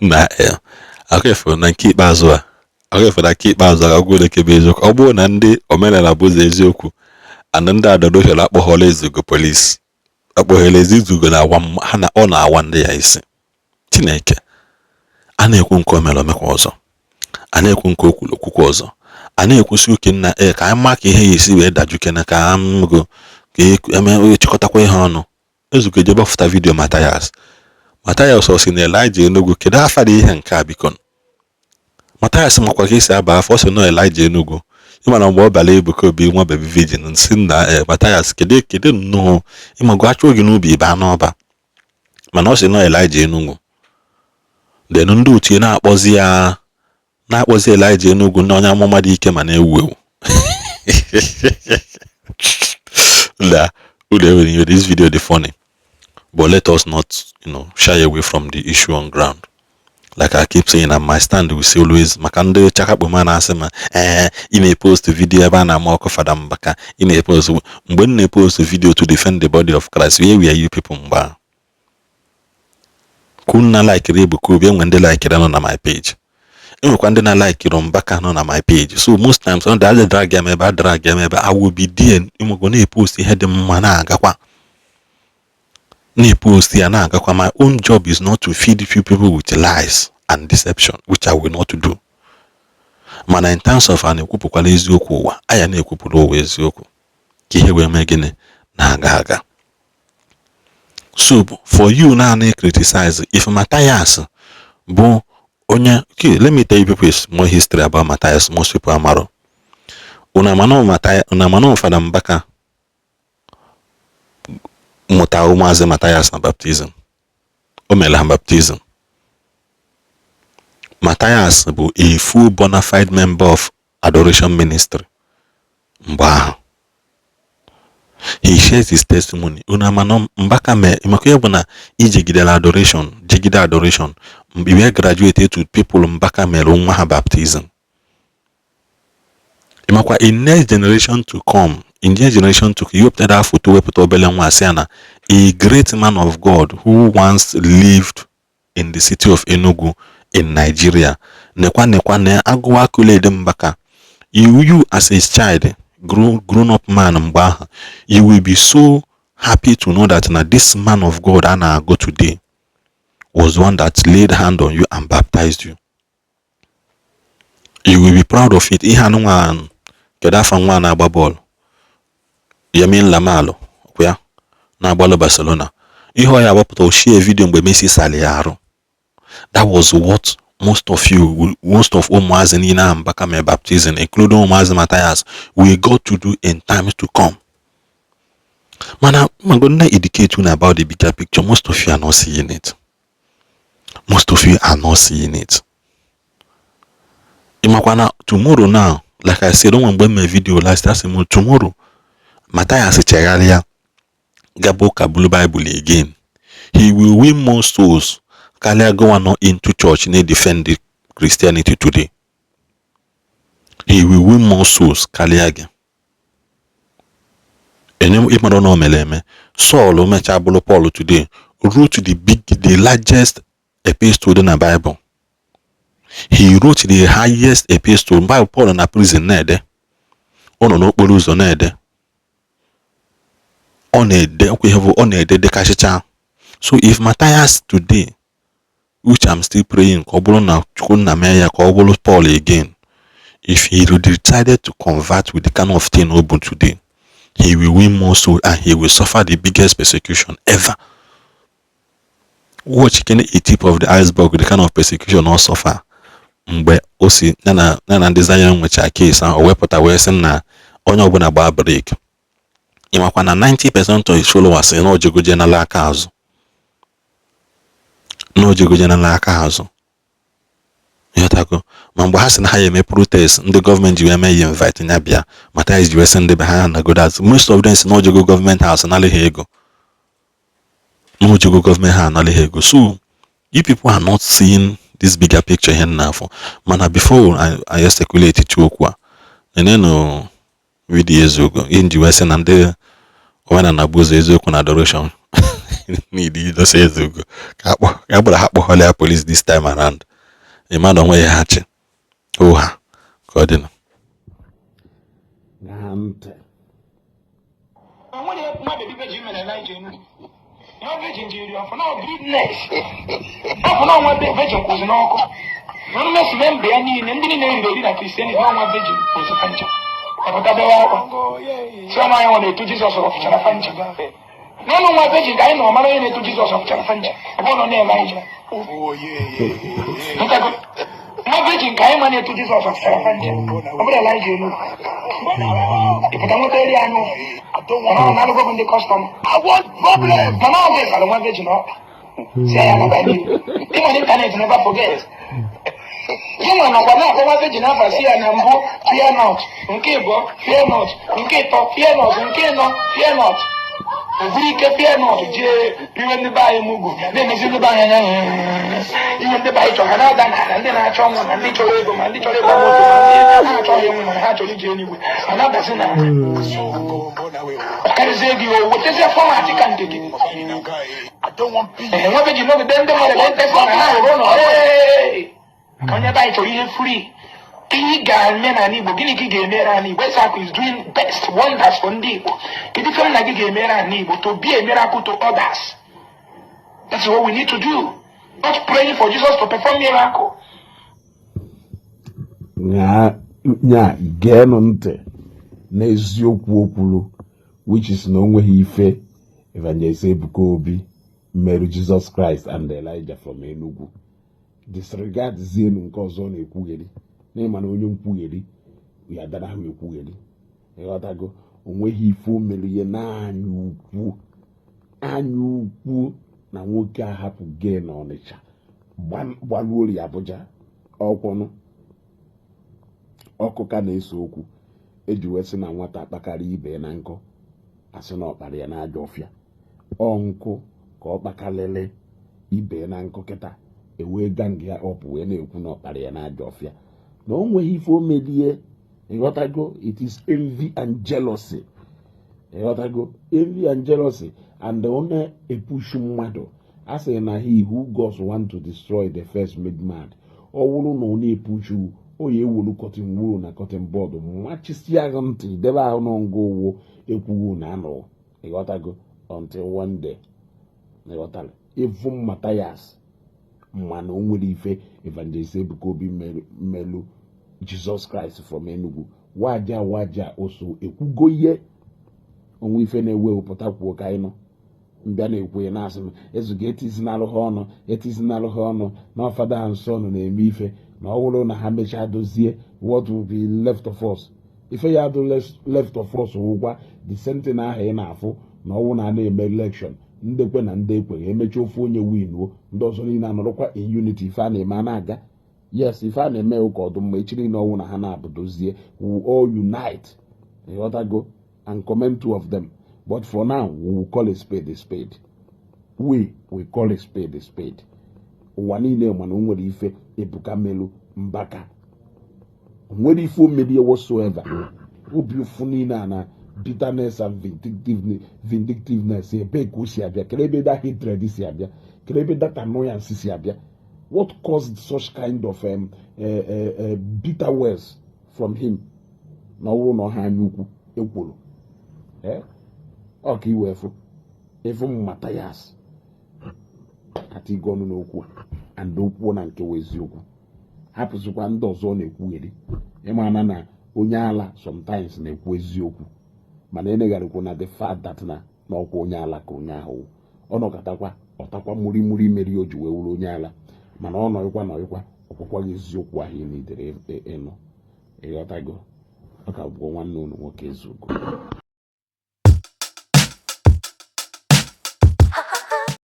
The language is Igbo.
Na akụefu na nke ikpeazụ a, akụefu na nke ikpeazụ a, agwụ nke bụ eziokwu. Ọ bụrụ na ndị omenala bụ ụzọ eziokwu and ndị adoration akpọghọla Ezugo police, akpọghọla Ezugo na-awa ha na ọ na-awa ndị ya isi. Chineke a na-ekwu nke o mere, omekwa ọzọ. A na-ekwu nke o kwuru, okwukwe ọzọ. A na-ekwusi oke nna ee ka anyị maa ka ihe ya esi wee dajukene ka amgo ka eme chịkọtakwa ihe ọnụ. Ezugo eje gbapụta video Mathias. Mathias ọ sị na Elijah Enugu, kedu afa dị ihe nke a? Biko, Mathias makwa ka esi aba afọ. Ọ sị nọ Elijah Enugu. Ịma na mgbe ọ bịara Ebuka Obi nwa baby virgin nsị na ee Mathias, kedu kedu nnọọ ịmago achụ gị n'ubi baa n'ọba, mana ọ sị nọ Elijah Enugu. Then ndị otu ya na-akpọzi ya, na-akpọzi Elijah Enugu na onye amụma dị ike ma na-ewu ewu la unu enwere iwe. This video dị funny, but let us not shy away from the issue on ground. Like I keep saying, and my stand will say always, maka ndị chakakpoma na-asị ma ee ị na-epost video ebe a na-ama ọkụ Fada Mbaka, ị na-epost. Mgbe m na-epost video to defend the body of Christ, where were you people mgbe ahụ? Kwunna likere Ebuka Obi, enwe ndị likere nọ na my page, enwekwa ndị na-likere Mbaka nọ na my page. So most times ọ dị drag m ebe a, drag m ebe I will be there. Ịmago na-epost ihe dị mma, na-agakwa na-epost ya, na-agakwa. My own job is not to feed few people with lies and deception, which I will not do. Mana in terms of a na-ekwupụkwala eziokwu ụwa anya, na-ekwupụrụ ụwa eziokwu ka ihe wee mee gịnị na-aga aga. So for you naanị criticize if Matthias bụ onye, okay, let me tell you people more history about Matthias. Most people amaro unu amano Matthias, unu amano Fada Mbaka mụta ụmụazị Matthias na baptism. O mere ha baptism. Matthias bụ a full bona fide member of Adoration Ministry mgbe ahụ. He shares his testimony. Unu amano Mbaka mee maka ya bụ na ijegidere adoration, jegide adoration mgbe wee graduate to people Mbaka mere nwa ha baptism. Ịmakwa in next generation to come, in next generation to come, iwepụtara foto, wepụta obele nwa, sị ya na a great man of God who once lived in the city of Enugu in Nigeria, nekwa nekwa na agụwa accolade Mbaka. You as a child, grown up man mgbe ahụ, you will be so happy to know that na this man of God a na-agụ today was the one that laid hand on you and baptized you. You will be proud of it. Ihe anụnwa, kedu afa nwa na-agba bọọlụ, Lamine Yamal ya na-agbalụ Barcelona, ihe ọ ya agbapụta ochie video mgbe Messi sali ya arụ. That was what most of you, most of ụmụazị niile ahụ Mbaka mere baptism, including ụmụazị Matthias, we got to do in times to come. Mana I'm gonna educate you about the bigger picture. Most of you are not seeing it. Most of you are not seeing it. Ịmakwa na tomorrow now, like I said, onwe mgbe m mee video last, asị m tomorrow Matthias chegharịa gaba ụka, bulu Bible again, he will win more souls karịa gowa nọ into church na-defend Christianity today. He will win more souls karịa gị. Ịmara na o mere eme. Saul mechaa bụrụ Paul today, wrote the largest epistle dị na Bible. He wrote the highest epistle. Bible Paul na prison na-ede, ọ nọ n'okporo ụzọ na-ede, ọ na-ede okwu ihe bụ ọ na-ede dịkachịcha. So if Matthias today, which I'm still praying ka ọ bụrụ na Chukwu nna mee ya ka ọ bụrụ Paul again, if he decided to convert with the kind of thing o bụ today, he will win more soul and he will suffer the biggest persecution ever. Watch kene a tip of the iceberg, the kind of persecution ọ suffer mgbe o si ya na ndị Zion nwechaa case ahụ, o wepụta wee sị na onye ọbụla gbaa break. Ịmakwa na 90% of his followers na ojegoje nala aka azụ, na ojegoje nala aka azụ. Ịghọtago? Ma mgbe ha sị na ha ya eme protest, ndị gọọmenti ji wee mee ya invite ya bịa, Matthias ji wee sị ndị be ha nagodo azụ. Most of them si na ojego gọọmenti house nalị ha ego, na ojego gọọmenti ha analị ha ego. So you people are not seeing this bigger picture. Ihe nna afọ, mana before I speculate chi okwu a, nenenu video Ezugo, ihe nji wee sị na ndị omenala bụ ụzọ eziokwu na adoration. Need idosa Ezeugo ka akpọ ya gbara ha kpọghọla ya police this time around. Ịma na onwe ya ha chi ha ka ọ dị na. Ṅaa ntị. Nwere mmadụ ebe ji mere Elijah Enugu na virgin jiri ọfụ na goodness ọfụ na ọnwa virgin kwụzi n'ọkụ na mmesi mee mba ya niile, ndị niile eriri eri na Christianity na ọnwa virgin kwụzi fa ncha ọpụta bewe akwa si ọnụ anyị nwa na-etu Jizọs ọfụchara fa ncha n'ọnụ nwa virgin ka anyị nọ mara onye na-etu Jizọs ọfụchara fa ncha. Ọ bụrụ na ọ na-Elijah ntago nwa virgin ka anyị ma na-etu Jizọs ọfụchara fa ncha, ọ bụrụ Elijah Enugu ịpụta nweta eri anya ụfụ mana ọ na-alụgo bụ ndị customer mana ọ ga-esara nwa virgin ọkpa si ya naba n'ihu. Ịnwe internet never forget. Gịnwa nọkwa na-akpọ nwa virgin afa si ya na mbụ, fear not, nke ịbụọ, fear not, nke ịtọ, fear not, nke ịnọ, fear not. O buru ike fear not jee riwe ndị be anyị mugu na-emezi ndị be anyị anya ihe ndị be anyị chọrọ ha na-ada n'ala, ndị na-achọ nwa ma ndị chọrọ ego ma ndị chọrọ ịgba moto ma ndị ha achọghị enwe mana ha chọrọ ije eluigwe ha na-adazi n'ala. Karịzie gị o wetazie format ka nke gị. Ee, nwa virgin n'ogide ndị mmadụ ebe ntesa na ha hụrụ ụlọ. Ee, ka onye be anyị chọrọ ihe free. Ihe ị ga-eme n'ala Igbo, gịnị ka ị ga-emere ala Igbo? Ezeaku is doing best wonders for ndị Igbo. Kedu ife m na gị ga-emere ala Igbo to be a miracle to others? That's what we need to do, not praying for Jesus to perform miracle. Ṅaa nya, geenụ ntị n'eziokwu o kwuru, which is na o nweghị ife Evangelist Ebuka Obi merụ Jesus Christ and Elijah from Enugu. Disregard zienu nke ọzọ ọ na-ekwugheri n'ịma na onye nkwugheri ya dara ahụ ekwugheri. Ịghọtago? O nweghị ife o mere ihe n'anya ukwu, anya ukwu na nwoke a hapụ gee na Ọnịcha gbaruo Abuja. Ọkwọnụ ọkụ ka na-ese okwu eji wee sị na nwata kpakarị ibe na nkụ, asị na ọkpara ya n'ajọ ọfịa. Ọ nkụ ka ọ kpakarịrị ibe na nkụ kịta ewee gang ya ọpụ wee na-ekwu na ọkpara ya n'ajọ ọfịa na o nweghị ife o merie. Ịghọtago? It is envy and jealousy. Ịghọtago? Envy and jealousy and ọ na-epushu mmadụ. A sị na he who God want to destroy the first made mad. Ọ wụrụ na ọ na-epushu o ya ewelu cotton wool na cotton bud machisia gị ntị debe ahụ n'ngụ ụwụ ekwughị na anụ. Ịghọtago? Until one day, ịghọtara, even Matthias mana o nwere ife Evangelist Ebuka Obi melu Jesus Christ from Enugu. Waja waja oso ekwugo ihe onwe ife na-ewe pụta kwuo ka anyị nọ mbịa na-ekwu ya na-asị m ezuga etizinalụ ha ọnụ, etizinalụ ha ọnụ na ọfada nsọ nọ na-eme ife na ọ bụrụ na ha mechaa dozie, what will be left of us? Ife ya dị left of us wụkwa the same thing ahụ ị na-afụ na ọwụ na a na-eme election, ndekwe na ndị ekweghị emecha ofu onye winuo, ndị ọzọ niile anọrọkwa in unity. Ife a na-eme a na-aga, yes, ife a na-eme ụka ọdụmma echi niile ọnwụ na ha na-abụ dozie, we will all unite, ịghọtago, and commend two of them. But for now, we will call a spade a spade. We will call a spade a spade. Ụwa niile mana o nwere ife Ebuka melu Mbaka, o nwere ife o merie whatsoever. Obi ụfụ niile a na bitterness and vindictiveness, ebee ka o si abịa? Kedu ebe that hatred si abịa? Kedu ebe that annoyance si abịa? What caused such kind of bitter words from him? Na ọ bụrụ na ọha anya ukwu ekworo ọ ka iwee fụ ịfụ Matthias atigo ọnụ n'okwu a and okwu na nke wụ eziokwu, hapụzikwa ndị ọzọ ọ na-ekwugheri. Ịmana na onye ala sometimes na-ekwu eziokwu, mana enegharịkwu na the fact that na ọkwa onye ala ka onye ahụ wụ. Ọ nọkọtakwa ọtakwa murimuri meri o ji wee wuru onye ala, mana ọ nọghịkwa nọghịkwa ọkwụkwaghị eziokwu ahụ ị nidere ịnụ. Ịghọtago? Ọ ka bụ nwanne unu nwoke Ezeugo.